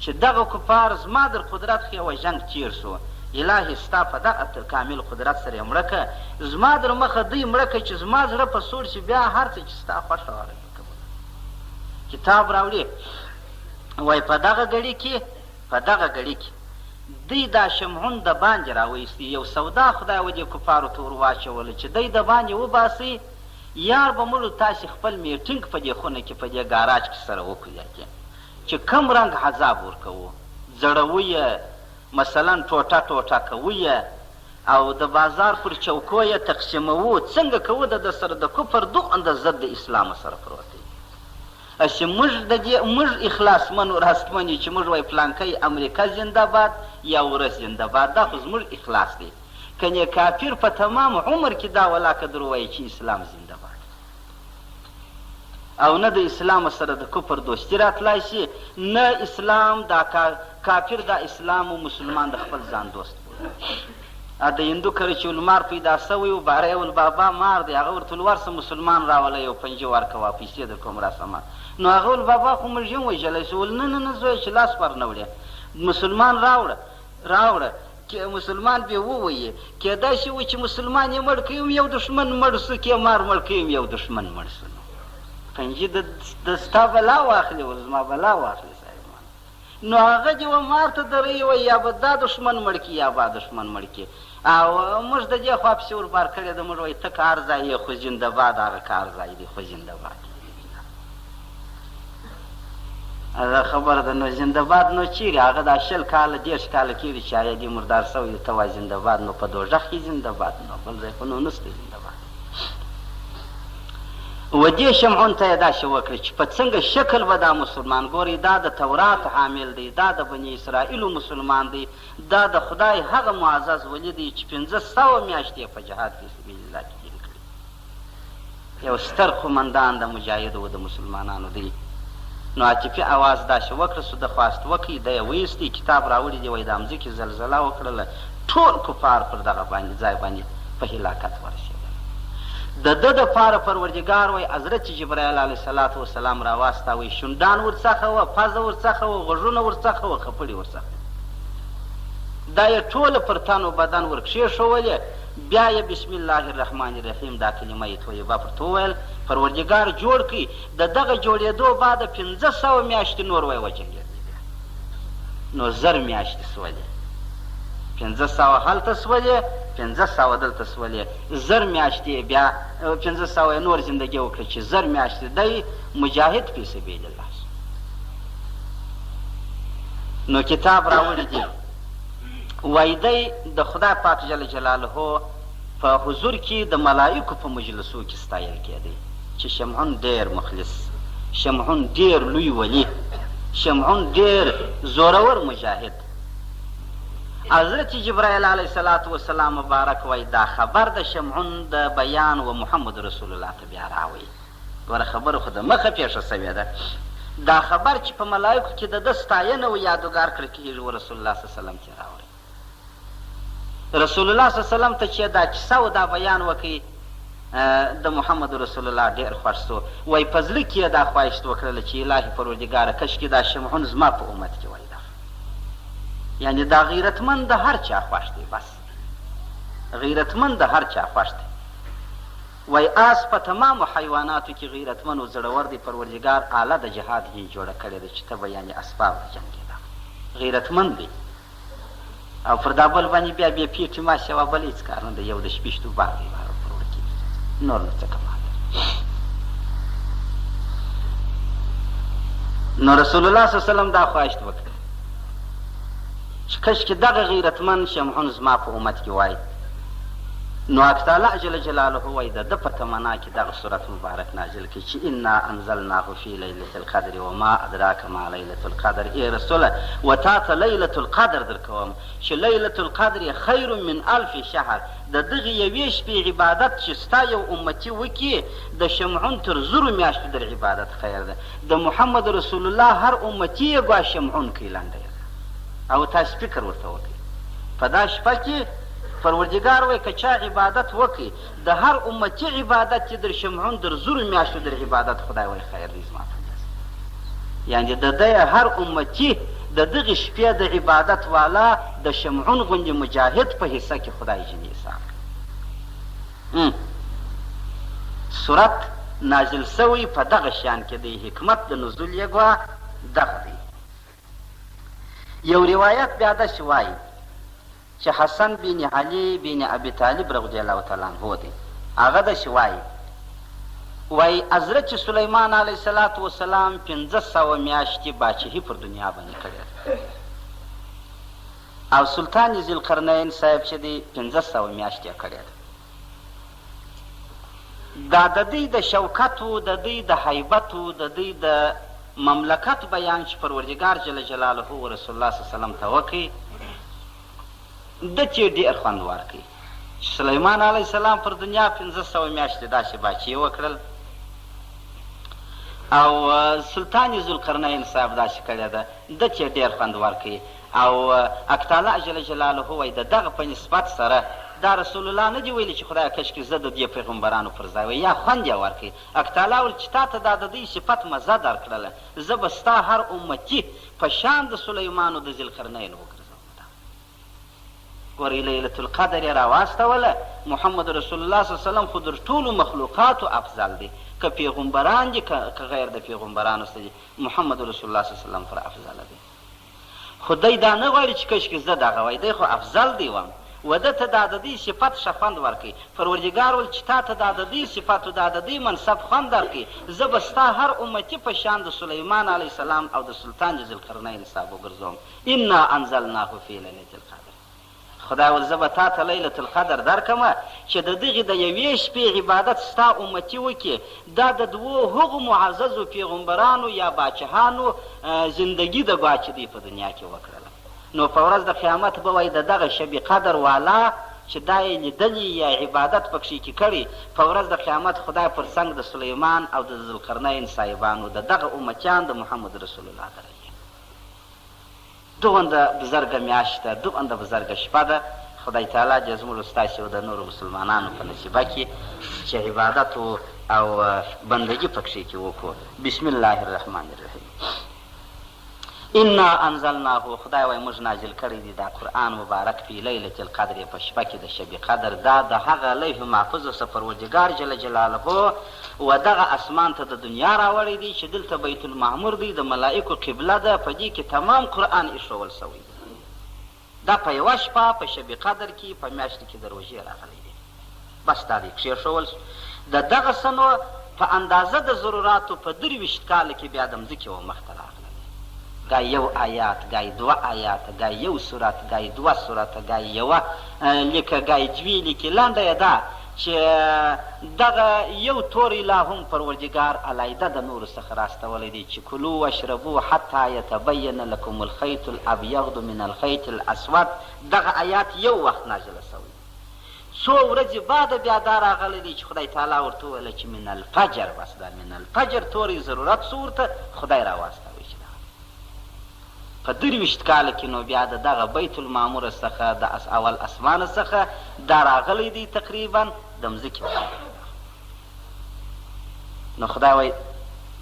چې دغه کفار زما در قدرت خو یوه ژنګ تېر شو، الهي ستا په دغه کامل قدرت سره یې مړه که، زما در مخه دوی مړه که چې زما زړه په سوړ شي بیا هر څه چې ستا خوښه وه هغه مې قبول کړه. کتاب راوړي وایي په دغه ګړي کې په دغه ګړي کې دوی دا شمعون د باندې راوایستی، یو سودا خدای و دې کفارو ته ور واچوله چې دی د باندې وباسي، یار به موږ تاسې خپل میټینګ په دې خونه کې په دې ګاراج کې سره وکړو یاتې چې کوم رنګ عذاب ورکوو ځړوو یې مثلا ټوټه ټوټه کوو یې او د بازار پر چوکو یې تقسیموو، څنګه کوو د ده سره د کفر دومره ضد د اسلام سره پروت دی. هسې موږ د دې موږ اخلاصمن او راستمن یو چې موږ وایو پلانکی امریکا زنده باد یا ورس زنده باد، دا خو زموږ اخلاص دی، کنې کافر په تمام عمر کې دا ولاکه در وایي چې اسلام زنده باد. او نه د اسلام سره د کفر دوستي راتلای شي، نه اسلام دا کافر دا اسلام او مسلمان د خپل ځان دوست بولي. د هندو کره چې ولمار پیدا شوی و، باره یې ول بابا مار دی، هغه ورته ول ورسه مسلمان راوله یو پنجه ورکوه پیسې درکوم راسه ما. نو هغه ول بابا خو موږ هم وژلی شو، ول نه نه نه زویه چې لاس ور نه وړې مسلمان راوړه راوړه. که مسلمان بې وويي، کېدای شي و چې مسلمان يې مړ کړي هم يو دښمن مړ شو، که مار مړ کړي هم يو دښمن مړ شو. نو پنجي د ستا بلا واخلي ول زما بلا واخلي صاحبان. نو هغه دې و مار ته درۍ وایي یا به دا دښمن مړ کړي یا با دښمن مړ کړي. او موږ د دې خوا پسې ور بار کړې ده، موږ وایو ته کار ځای یې خو زنده باد هغه کار ځای دی خو زنده باد. هغه خبره ده نو زنده باد نو چیرې هغه دا 20 کاله 30 کاله کېږي چې هغه دې مردار شوی دی، ته وایې زنده باد نو په دوږخ کې زنده باد، نو بل ځای خو نو نشته زنده باد. و دې شمعون ته یې داسې وکړه چې په څنګه شکل به دا مسلمان ګورئ، دا د تورات حامل دی، دا د بني اسرائیلو مسلمان دی، دا د خدای هغه معزز ولي دی چې 500 میاشتې یې په جهاد فی سبیل الله کې تېرې کړې. یو ستر قومندان د مجاهدو و د مسلمانانو دی. نو عاطفي اواز داسې وکړه سو، ده خواست وکړ، دی یې وایستی، کتاب راوړي دي، وایي دا مځکې زلزله وکړله، ټول کفار پر دغه باندې ځای باندې په هلاکت ورسېدل. د ده دپاره پروردګار وایي حضرت جبرائیل علیه الصلوة والسلام راواستاوی، شونډان ورڅخه وه، پزه ورڅخه وه، غوږونه ورڅخه وه، خپړې ورڅخه وې، دا یې ټوله پر تن و بدن ورکښېښوولې، بیا یې بسم الله الرحمن الرحیم دا کلمه طیبه پرته وویل، پروردګار جوړ کړ، د دغه جوړېدو بعد 500 میاشتې نور وای وجنګېدی، بیا نو 1000 میاشتې سولې، 500 هلته سولې، 500 دلته سولې، 1000 میاشتې یې بیا 500 یې نور زندګي وکړه چې 1000 میاشتې دی مجاهد فی سبیل الله سو. نو کتاب راوړي دي، وایي دی د خدای پاک جل جلاله په حضور کې د ملائکو په مجلسو کې ستایل کېدی چې شمعون ډېر مخلص، شمعون ډېر لوی ولي، شمعون ډېر زورور مجاهد. حضرت جبرائیل علیه الصلاة والسلام مبارک وایي دا خبر د شمعون د بیان و محمد رسول الله ته بیا راوی. ګوره خبره خو د مخه پېښه شوې ده، دا خبر چې په ملائکو کې د ده ستاینه و یادګار کړل کېږي و رسول الله صلی الله علیه وسلم ته راوړی. رسول الله صلی الله علیه وسلم ته چې دا کیسه او دا بیان وکړي، د محمد رسول الله ډېر خوښ شو، وایي په زړه کې یې دا خواهش وکړله چې الهي پروردګاره کشکې دا شمعون زما په امت کې وای. دا یعنې دا غیرتمند د هر چا خوښ دی، بس غیرتمند د هر چا خوښ دی. وایي آس په تمامو حیواناتو کې غیرتمن او زړور دی، پروردګار آله د جهاد یې جوړه کړې ده چې ته به یعنې اسباب د جنګېدا غیرتمن دی. او پر دا بل باندې بیا بې پیټې ما سوا بل هېڅ کار نه دی، یو د شپیشتو بار دی بار پر وړل کېږي، نور نو څه کمال دی. نو رسول الله صلی الله علیه وسلم دا خواهش وکړ چې کشکې دغه غیرتمن شمعون زما په امت کې وای. نو حق تعالی جل جلاله وایي د ده په تمنا کې دغه سورت مبارک نازل کړي چې انا انزلناه فی لیلة القدر وما ادراک ما لیلة القدر. ای رسوله و تا ته لیلة القدر درکوم چې لیلة القدر خیر من الف شهر، د دغې یوې شپې عبادت چې ستا یو امتي وکړي د شمعون تر 1000 میاشتو در عبادت خیر ده. د محمد رسول الله هر امتي یې ګوا شمعون کوي. لنډه یې ده او تاسې فکر ورته وکړئ په دا شپه کې پروردګار وایي که چا عبادت وکړي د هر امتي عبادت چې در شمعون در 1000 میاشتو در عبادت خدای وایي خیر دی زما په نزد. یعنې د ده هر امتي د دغې شپې د عبادت والا د شمعون غوندې مجاهد په حصه کې خدای جنې حساب کوي. سورت نازل شوی په دغه شان کې دی، حکمت د نزول یې ګوا دغه دی. یو روایت بیا داسې وایي چې حسن بن علي بن ابي طالب رضی الله تعالی عنه دی، هغه داسې وایي، وایي حضرت سلیمان علیه الصلاة والسلام 500 میاشتې باچهي پر دنیا باندې کړې ده. او سلطان ذوالقرنین صاحب چې دی 500 میاشتې یې کړې ده. دا د دوی د شوکت و د دوی د هیبت و د دوی د مملکت بیان چې پروردګار جل جلاله و رسول الله صلی الله علیه وسلم ته وکړي، ده چې ډېر خوند ورکړي چې سلیمان علیه السلام پر دنیا 500 میاشتې داسې باچې وکړل او سلطان ذوالقرنین صاحب داسې کړې ده، ده چې ډېر خوند ورکړي. او حق تعالی جل جلاله وایي د دغه په نسبت سره دا رسول الله نه دي ویلي چې خدایه کشکې زه د دې پیغمبرانو پر ځای وای یا خوند یې ورکړي. حق تعالی ویل چې تا ته دا د دوی صفت مزه درکړله، زه به ستا هر امتي په شان د سلیمان او د ذوالقرنین وګرځوم. دا ګورئ لیلة القدر یې راواستوله، محمد رسول الله صلی الله علیه وسلم خو در ټولو مخلوقاتو افضل دی، که پیغمبران دي که غیر د پیغمبرانو څخه دي، محمد رسول الله صلی الله علیه وسلم پر افضل دی. خو دی دا نه غواړي چې کشکې زه دغه وای، دی خو افضل دی وم و ده ته دا د دوی صفت ښه خوند ورکړي. پروردګار ویل چې تا ته دا د دوی صفت و دا د دوی منصب خوند درکړي، زه به ستا هر امتي په شان د سلیمان علیه السلام او د سلطان ذوالقرنین صاحب وګرځوم. انا انزلناه فی لیلة القدر. خدای ویل زه به تا ته لیلة القدر درکړم چې د دغې د یوې شپې عبادت ستا امتي وکړي، دا د دوو هغو معززو پیغمبرانو یا باچهانو زندګي ده ګوا چې دوی په دنیا کې وکړله. نو په ورځ د قیامت به وایي د دغه شب قدر والا چې دا یې لیدلي یا عبادت پکښې کې کړی، په ورځ د قیامت خدای پر څنګ د سلیمان او د ذوالقرنین صاحبانو د دغه امتیان د محمد رسول الله دروي. دوغنده بزرګه میاشت ده، دوغنده بزرګه شپه ده، خدای تعالی دې زموږ ستاسې او د نورو مسلمانانو په نصیبه کړي چې عبادت او بندګي پکښې کې وکړو. بسم الله الرحمن الرحیم. انا انزلناه، خدای وایي موږ نازل کړی دی دا قرآن مبارک فی لیلة القدر، په شپه کې د شب قدر. دا د هغه لوح محفوظ څخه پروردګار جل جلاله و دغه اسمان ته د دنیا راوړی دی چې دلته بیت المعمور دی، د ملائکو قبله ده، په دې کې تمام قرآن ایښوول شوی دی. دا په یوه شپه په شب قدر کې په میاشت کې د روژې راغلی دی. بس دا دی کښېښوول شو. د دغه سنو په اندازه د ضروراتو په 23 کاله کې بیا د مځکې و مخ ته راغلل. ګای یو آیات، ګای دوه آیاته، ګای یو سورت، ګای دوه سورته، ګای یوه لیکه، ګای دوې لیکې. لنډه یې دا چې دغه یو توری لا هم پروردګار علیحده د نورو څخه راستولی دی چې کلو واشربو حتی یتبین لکم الخیط الابیض من الخیط الاسود. دغه آیات یو وخت نازله شوی دی. څو ورځې بعد بیا دا راغلی دی چې خدای تعالی ورته وویل چې من الفجر، بس دا من الفجر توری ضرورت شو ورته خدای راواستوی چې دا په 23 کاله کې نو بیا د دغه بیت المعمور څخه د اول اسمانه څخه دا راغلی دی تقریبا د مځکې باندې. نو خدای وایي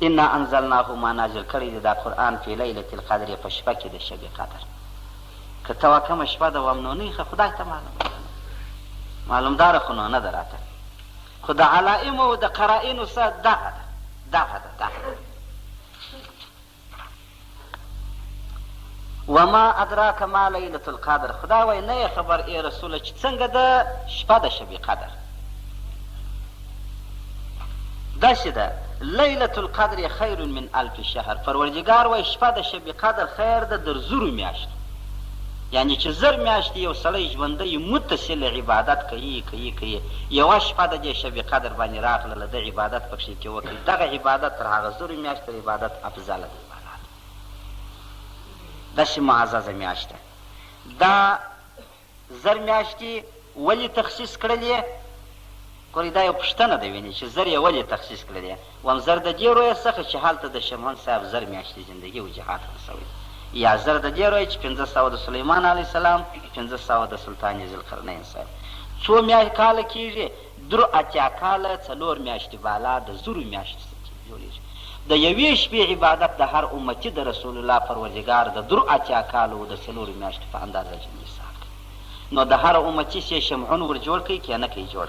انا انزلناه، ما نازل کړی دی دا قرآن فی لیلة القدر، په شپه کې د شب قدر. که ته وا کومه شپه ده وم نو نه ښه خدای ته معلومه ده، معلومداره خو نو نه ده راته، خو د علائمو او د قرائنو څه دغه ده، دغه ده، دغه ده. وما ادراک ما لیلة القدر، خدای وایي نه یې خبر ای رسوله چې څنګه ده شپه د شب قدر. داسې ده لیلة القدر خیر من الف شهر، پروردګار وایي شپه د شب قدر خیر ده در زرو میاشتو، یعنی چې 1000 میاشتې یو سړی ژوندی متصل عبادت کوي کوي کوي، یوه شپه د دې شب قدر باندې راغله د عبادت پکښې کې وکړي، دغه عبادت تر هغه 1000 میاشتو عبادت افضله دی. داسې معززه میاشت ده. دا 1000 میاشتې ولې تخصیص کړلې؟ ګورئ دا یو پوښتنه ده ویني چې 1000 یې ولې تخصیص کړلې؟ وم 1000 د دې رویه څخه چې هلته د شمعون صاحب 1000 میاشتې زندګي و جهاد هم شوی، یا 1000 د دې رویه چې 500 د سلیمان علیه السلام، 500 د سلطان ذوالقرنین صاحب. څو میاشتې کاله کېږي؟ 83 کاله 4 میاشتې بالا د 1000 میاشتو څخه جوړېږي. د یوې شپې عبادت د هر امتي د رسول الله پروردګار د 83 کالو د 4 میاشتو په اندازه جنې حساب کوي. نو د هر امتي سې شمعون ور جوړ کړي که نه کوي جوړ،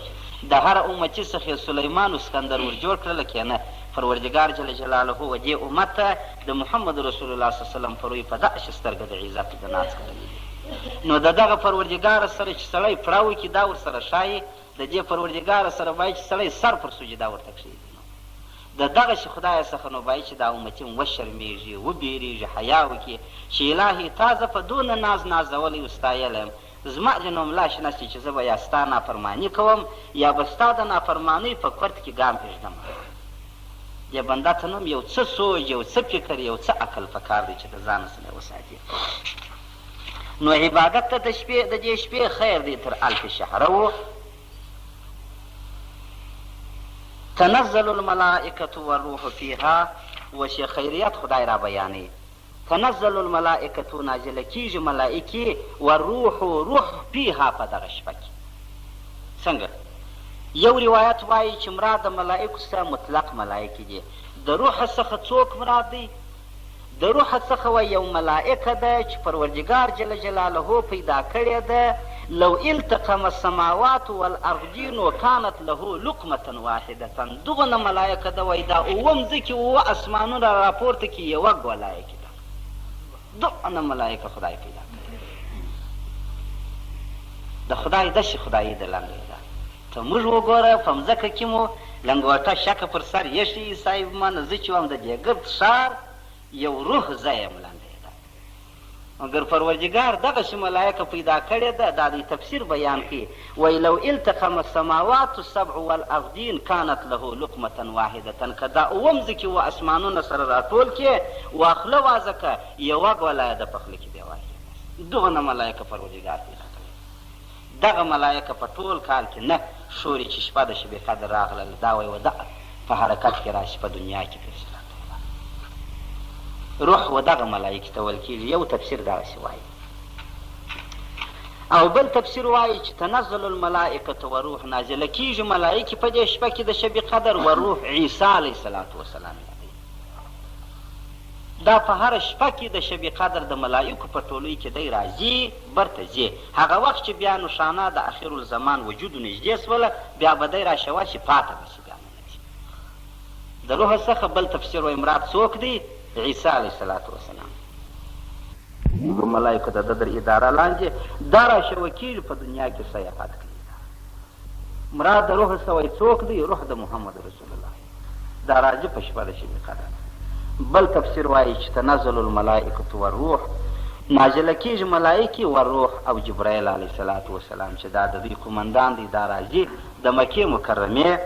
د هر امتي څخه سلیمان و سکندر ور جوړ کړل که نه، پروردګار جل جلاله و دې امت ته د محمد رسول الله صلی الله علیه وسلم په روی په داسې سترګه د عزت د ناز کتلي دي. نو د دغه پروردګار سره چې سړی پړه وکړي دا ورسره ښایي، د دې پروردګار سره باید چې سړی سر پر سجده ورته کښېږدي. نو د دغسې خدای څخه نو باید چې دا امتي هم وشرمېږي، وبېرېږي، حیا وکړي چې الهي تا زه په دونه ناز نازولی او ستایلی یم، زما دې نو ملا شنه شي چې زه به یا ستا نافرماني کوم یا به ستا د نافرمانۍ په کورت کې ګام ایږدم. دې بنده ته نوم یو څه سوچ، یو څه فکر، یو څه عقل پکار دی چې د ځانه سره وساتي. نو عبادت ته د شپې د دې شپې خیر دی تر الف شهره و. تنزل الملائکة والروح فیها وشي خیریت خدای را بیانوي. تنزل الملائکة نازله کیږي ملائکې والروح روح فیها په دغه شپه کې. څنګه؟ یو روایت وایي چې مراد د ملائکو څخه مطلق ملائکې دي، د روح څخه څوک مراد دی؟ د روح څخه وایي یو ملائکه ده چې پروردګار جل جلاله پیدا کړې ده، لو التقم السماوات والارضین کانت له لقمة واحدة، دغونه ملائکه ده وایي دا اووه مځکې اووه اسمانونه راپورته کړي یوه ګوله یې کې ده، دغونه ملائکه خدای پیدا کړې ده. د خدای داسې خدایي ده لنډه ده. ته موږ وګوره په مځکه کې مو لنګوټه شکه پر سر ایښې صاحب منه زه چې وم د دې ګرد ښار یو روح زه یم لنډه یې ده مګر پروردګار دغسې ملایکه پیدا کړې ده دا دی تفسیر بیان کړي وایي لو التقم السماوات السبع والارضین کانت له لقمة واحدة که دا اووه مځکې اووه اسمانونه سره راټول کړې واخله وازه که یوه ګوله یې د په خوله کې بیا ورکړې بس دغونه ملایکه پروردګار پیدا کړې دغه ملایکه په ټول کال کې نه ښوري چې شپه د شب قدر راغلله دا وایي وده په حرکت کې راشي په دنیا کې ګرځي روح و دغه ملایکې ته ویل کېږي یو تفسیر دغسې وایي او بل تفسیر وایي چې تنزل الملائکة و روح نازله کېږي ملایکې په دې شپه کې د شب قدر و روح عیسی علیه الصلاة والسلام یادوي دا په هره شپه کې د شب قدر د ملایکو په ټولۍ کې دی راځي برته ځې هغه وخت چې بیا نښانه د اخر الزمان وجود نږدې سوله بیا به دی راشوه شي پاته به شي بیا نه ځي د روح څخه بل تفسیر وایي مراد څوک دی عیسی علیه الصلاة والسلام د ملایکو د ده در اداره لاندې دا راشوه کېږي په دنیا کې سیاحت کوي مراد د روح سوی څوک دی روح د محمد رسول الله دا راځي په شپه د شب قدر. بل تفسیر وايي چې تنزل الملائکة والروح نازله کېږي ملائکې والروح او جبرائیل علیه الصلاة والسلام چې دا د دوی قومندان دی دا راځي د مکې مکرمې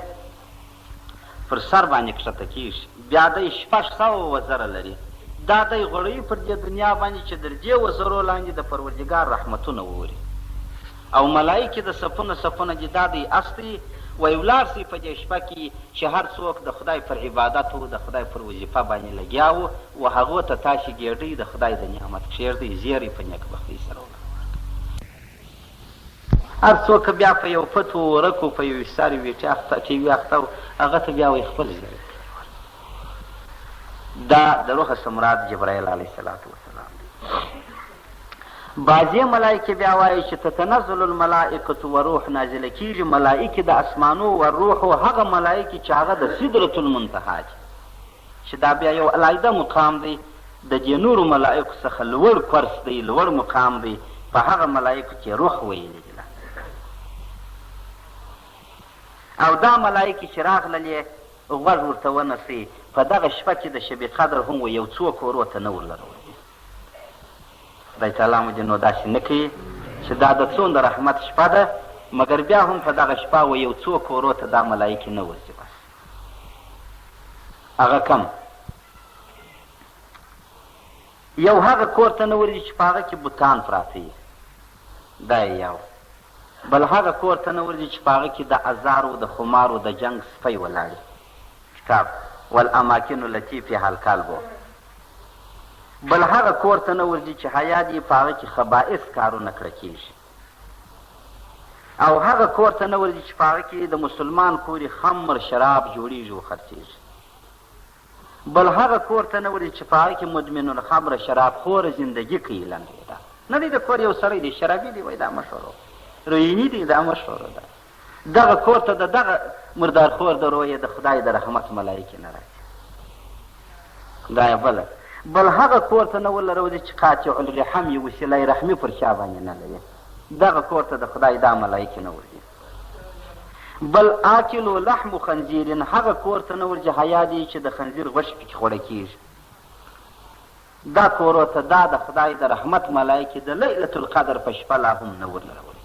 پر سر باندې کښته کېږي بیا دی 600 وزره لري دا دی غوړوي پر دې دنیا باندې چې در دې وزرو لاندې د پروردګار رحمتونه ووري. او ملایکې د صفونه صفونه دي دا دی اس دی وایي ولاړ شئ په دې شپه کې چې هر څوک د خدای پر عبادت و د خدای پر وظیفه باندې لګیا و و هغو ته تاسې ګېډۍ د خدای د نعمت کښېږدئ زیری په نېکبختۍ سره ورته هر څوک که بیا په یو پتو ورکو په یو سر ویټي اخته ټي وي اخته هغه ته بیا وایي خپل زیری دا د روح سمراد جبرائیل علیه السلام دی. بعضې ملائکې بیا وایي چې تتنزل الملائکة وروح نازله کېږي ملائکې د اسمانو والروح هغه ملائکې چې هغه د سدرة المنتها دي چې دا بیا یو علیحده مقام دی د دې نورو ملائکو څخه لوړ کورس دی لوړ مقام دی په هغه ملائکو کې روح ویلي دي او دا ملائکې چې راغللې غوږ ورته ونسئ په دغه شپه کې د شب قدر هم و یو څو کورو ته نه ورلروي خدای تعالی مو دې نو داسې نه کوي چې دا د څومره رحمت شپه ده مګر بیا هم په دغه شپه و یو څو کورو ته دا ملایکې نه ورځي بس هغه کم یو هغه کور ته نه ورځي چې په هغه کې بوتان پراته وي دا یې یو بل هغه کور ته نه ورځي چې په هغه کې د ازارو د خمارو د جنګ سپی ولاړي کتاب والاماکن التي فيها الکلب بل هغه کور ته نه ورځي چې حیا دي په هغه کې خبائث کارونه کړه کېږي او هغه کور ته نه ورځي چې په هغه کې د مسلمان کوري خمر شراب جوړیږي او خرڅېږي بل هغه کور ته نه ورځي چې په هغه کې مدمن الخمر شراب خوره زندګي کوي لنډه یې ده نه دی د کور یو سړی دی شرابي دی وایي دا مه ښوروه رویني دی دا مه ښوروه ده دغه کور ته د دغه مردارخور د رویې د خدای د رحمت ملایکې نه راځي. دا یې بله. بل هغه کور ته نه ورلروځي چې قاطع الرحم یې وسیله رحمي پر چا باندې نه لري. دغه کور ته د خدای دا ملایکې نه ورځي. بل آکلو لحم خنزیر، هغه کور ته نه ورځي حیا دی چې د خنزیر غوښې پکې خوړه کېږي. دا کورو ته دا د خدای د رحمت ملایکې د لیلة القدر په شپه لا هم نه ورننوځي.